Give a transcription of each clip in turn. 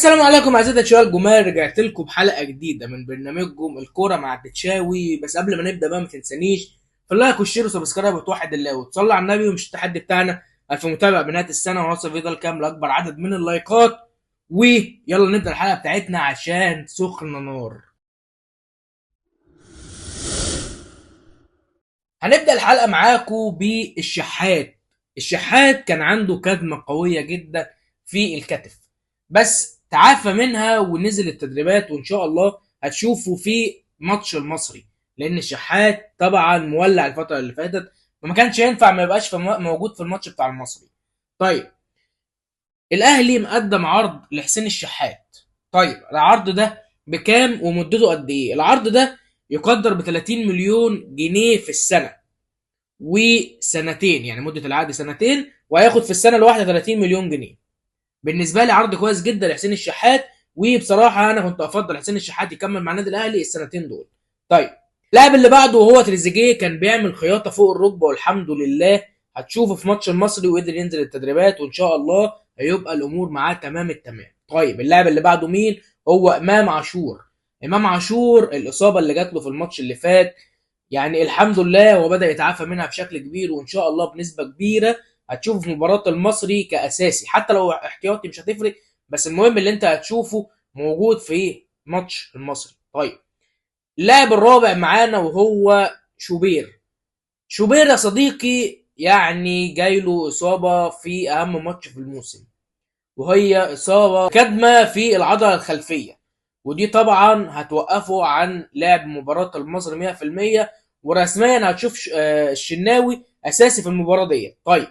السلام عليكم اعزائي الشباب الجمال، رجعت لكم بحلقة جديدة من برنامجكم الكورة مع التتشاوي. بس قبل ما نبدا بقى ما تنسانيش في ال like وال share و subscribe وتوحد الله وتصلي على النبي، ومش التحدي بتاعنا 1000 متابع بنهاية السنة، ونوصل فيديو الكام لاكبر عدد من اللايكات. ويلا نبدا الحلقة بتاعتنا عشان سخنة نار. هنبدا الحلقة معاكم بالشحات. الشحات كان عنده كدمه قوية جدا في الكتف، بس تعافى منها ونزل التدريبات، وان شاء الله هتشوفه في ماتش المصري، لان الشحات طبعا مولع الفترة اللي فاتت، فما كانش ينفع ما يبقاش موجود في الماتش بتاع المصري. طيب الاهلي مقدم عرض لحسين الشحات. طيب العرض ده بكام ومدته قد ايه؟ العرض ده يقدر ب 30 مليون جنيه في السنة وسنتين، يعني مده العقد سنتين، وهياخد في السنة الواحدة 30 مليون جنيه. بالنسبة لي عرض كويس جدا لحسين الشحات، وبصراحة انا كنت افضل حسين الشحات يكمل مع النادي الاهلي السنتين دول. طيب اللاعب اللي بعده وهو تريزيجيه، كان بيعمل خياطة فوق الركبة، والحمد لله هتشوفه في ماتش المصري وقدر ينزل التدريبات، وان شاء الله هيبقى الامور معاه تمام التمام. طيب اللاعب اللي بعده مين؟ هو امام عاشور. امام عاشور الاصابة اللي جات له في الماتش اللي فات، يعني الحمد لله هو بدا يتعافى منها بشكل كبير، وان شاء الله بنسبة كبيرة هتشوفه في مباراة المصري كأساسي، حتى لو احتياطي مش هتفرق، بس المهم اللي انت هتشوفه موجود في ماتش المصري. طيب اللاعب الرابع معانا وهو شوبير. شوبير يا صديقي يعني جايله إصابة في أهم ماتش في الموسم، وهي إصابة كدمة في العضلة الخلفية، ودي طبعا هتوقفه عن لعب مباراة المصري 100%، ورسميا هتشوف الشناوي أساسي في المباراة دي. طيب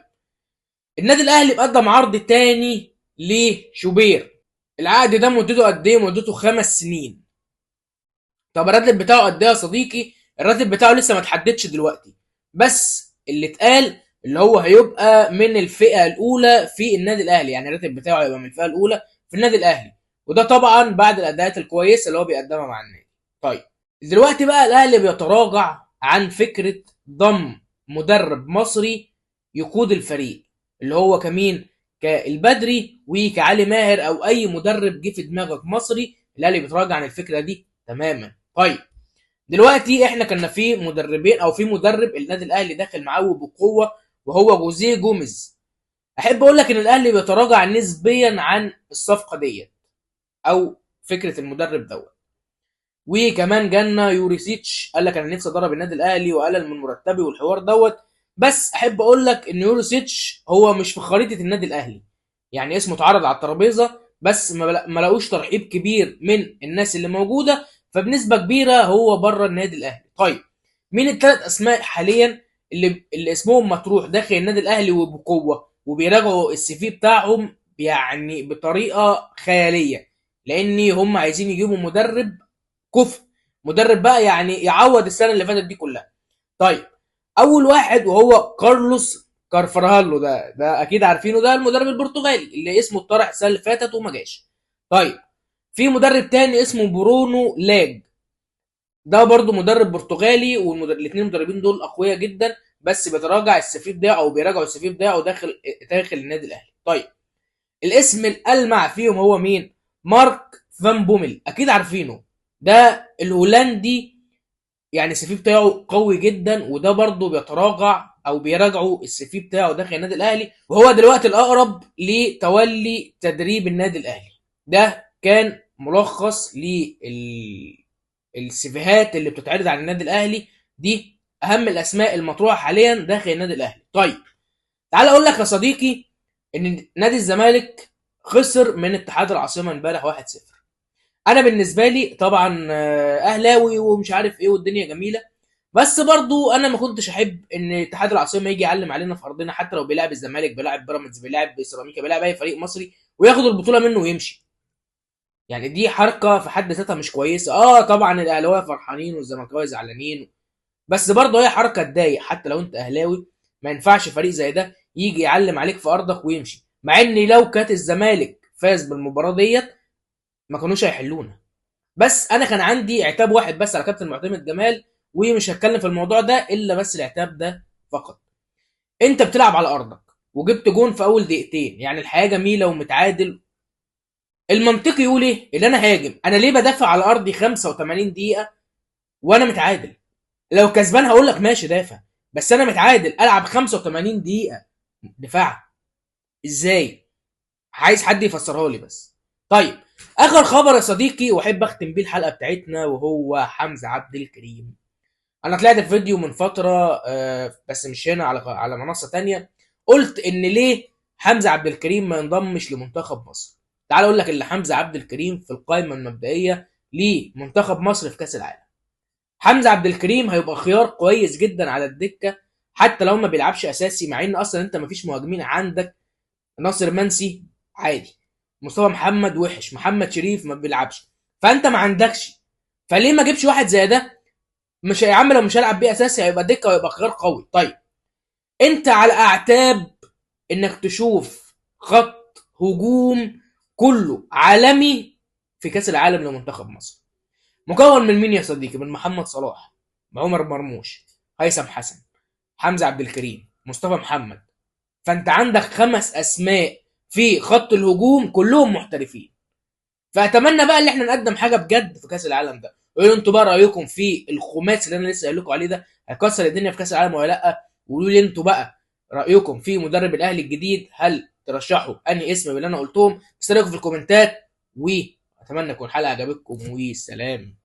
النادي الاهلي بقدم عرض تاني لشوبير. العقد ده مدته قد ايه؟ مدته 5 سنين. طب الراتب بتاعه قد ايه يا صديقي؟ الراتب بتاعه لسه ما اتحددش دلوقتي، بس اللي اتقال اللي هو هيبقى من الفئة الاولى في النادي الاهلي، يعني الراتب بتاعه هيبقى من الفئة الاولى في النادي الاهلي، وده طبعا بعد الاداءات الكويسة اللي هو بيقدمها مع النادي. طيب دلوقتي بقى الاهلي بيتراجع عن فكرة ضم مدرب مصري يقود الفريق، اللي هو كمين؟ كالبدري وكعلي ماهر او اي مدرب جه في دماغك مصري. الاهلي بيتراجع عن الفكرة دي تماما. طيب دلوقتي احنا كنا في مدربين، او في مدرب النادي الاهلي داخل معاه بقوة، وهو جوزيه جوميز. احب اقول لك ان الاهلي بيتراجع نسبيا عن الصفقة ديت او فكرة المدرب دوت. وكمان جانا يوريسيتش قال لك انا نفسي ادرب النادي الاهلي وقلل من مرتبي والحوار دوت، بس احب اقول لك ان يوريسيتش هو مش في خريطة النادي الاهلي، يعني اسمه اتعرض على الترابيزة بس ما لاقوش ترحيب كبير من الناس اللي موجودة، فبنسبه كبيرة هو بره النادي الاهلي. طيب مين الثلاث اسماء حاليا اللي اسمهم مطروح داخل النادي الاهلي وبقوة وبيراجعوا السي في بتاعهم يعني بطريقة خيالية، لان هم عايزين يجيبوا مدرب كفء، مدرب بقى يعني يعوض السنة اللي فاتت دي كلها. طيب اول واحد وهو كارلوس كارفرهالو، ده اكيد عارفينه، ده المدرب البرتغالي اللي اسمه اتطرح السنة اللي فاتت وما جاش. طيب في مدرب تاني اسمه برونو لاج، ده برضو مدرب برتغالي، والاثنين مدربين دول اقوياء جدا، بس بيتراجع السفير بتاعه او بيراجعوا السفير بتاعه داخل النادي الاهلي. طيب الاسم الالمع فيهم هو مين؟ مارك فان بوميل، اكيد عارفينه، ده الهولندي، يعني السفير بتاعه قوي جدا، وده برضه بيتراجع او بيراجعوا السفير بتاعه داخل النادي الاهلي، وهو دلوقتي الاقرب لتولي تدريب النادي الاهلي. ده كان ملخص للسيفيهات اللي بتتعرض على النادي الاهلي، دي اهم الاسماء المطروحة حاليا داخل النادي الاهلي. طيب تعال اقول لك يا صديقي ان نادي الزمالك خسر من اتحاد العاصمة امبارح 1-0. انا بالنسبة لي طبعا اهلاوي ومش عارف ايه والدنيا جميلة، بس برضو انا ما كنتش احب ان اتحاد العاصمة يجي يعلم علينا في ارضنا، حتى لو بيلعب الزمالك، بيلعب بيراميدز، بيلعب سيراميكا، بيلعب اي فريق مصري، وياخد البطولة منه ويمشي. يعني دي حركة في حد ذاتها مش كويسة. طبعا الاهلاوية فرحانين والزملكاويه زعلانين، بس برضه هي حركة تضايق حتى لو انت اهلاوي. ما ينفعش فريق زي ده يجي يعلم عليك في ارضك ويمشي، مع ان لو كانت الزمالك فاز بالمباراة ديت ما كانوش هيحلونا. بس انا كان عندي عتاب واحد بس على كابتن معتمد جمال، ومش هتكلم في الموضوع ده الا بس العتاب ده فقط. انت بتلعب على ارضك وجبت جون في اول دقيقتين، يعني الحياة جميلة ومتعادل، المنطقي يقول ايه؟ اللي انا هاجم. انا ليه بدافع على ارضي 85 دقيقة وانا متعادل؟ لو كسبان هقول لك ماشي دافع، بس انا متعادل العب 85 دقيقة دفاع ازاي؟ عايز حد يفسرها لي بس. طيب اخر خبر يا صديقي واحب اختم بيه الحلقة بتاعتنا، وهو حمزة عبد الكريم. انا طلعت في فيديو من فترة، بس مش هنا، على منصة تانية، قلت ان ليه حمزة عبد الكريم ما ينضمش لمنتخب مصر. تعال اقول لك ان حمزة عبد الكريم في القائمة المبدئية لمنتخب مصر في كاس العالم. حمزة عبد الكريم هيبقى خيار كويس جدا على الدكة حتى لو ما بيلعبش اساسي، مع ان اصلا انت ما فيش مهاجمين عندك. ناصر منسي عادي، مصطفى محمد وحش، محمد شريف ما بيلعبش، فانت ما عندكش، فليه ما اجيبش واحد زي ده؟ مش يا عم لو مش هلعب بيه اساسي هيبقى دكه ويبقى خيار قوي. طيب انت على اعتاب انك تشوف خط هجوم كله عالمي في كاس العالم لمنتخب مصر، مكون من مين يا صديقي؟ من محمد صلاح، عمر مرموش، هيثم حسن، حمزة عبد الكريم، مصطفى محمد. فانت عندك 5 اسماء في خط الهجوم كلهم محترفين. فاتمنى بقى ان احنا نقدم حاجة بجد في كاس العالم ده. قولوا انتوا بقى رايكم في الخماسي اللي انا لسه قايل لكم عليه ده، هيكسر الدنيا في كاس العالم ولا لا؟ وقولوا لي انتوا بقى رايكم في مدرب الاهلي الجديد، هل ترشحوا انهي اسم من اللي انا قلتهم؟ استناكم في الكومنتات، واتمنى تكون الحلقة عجبتكم، وسلام.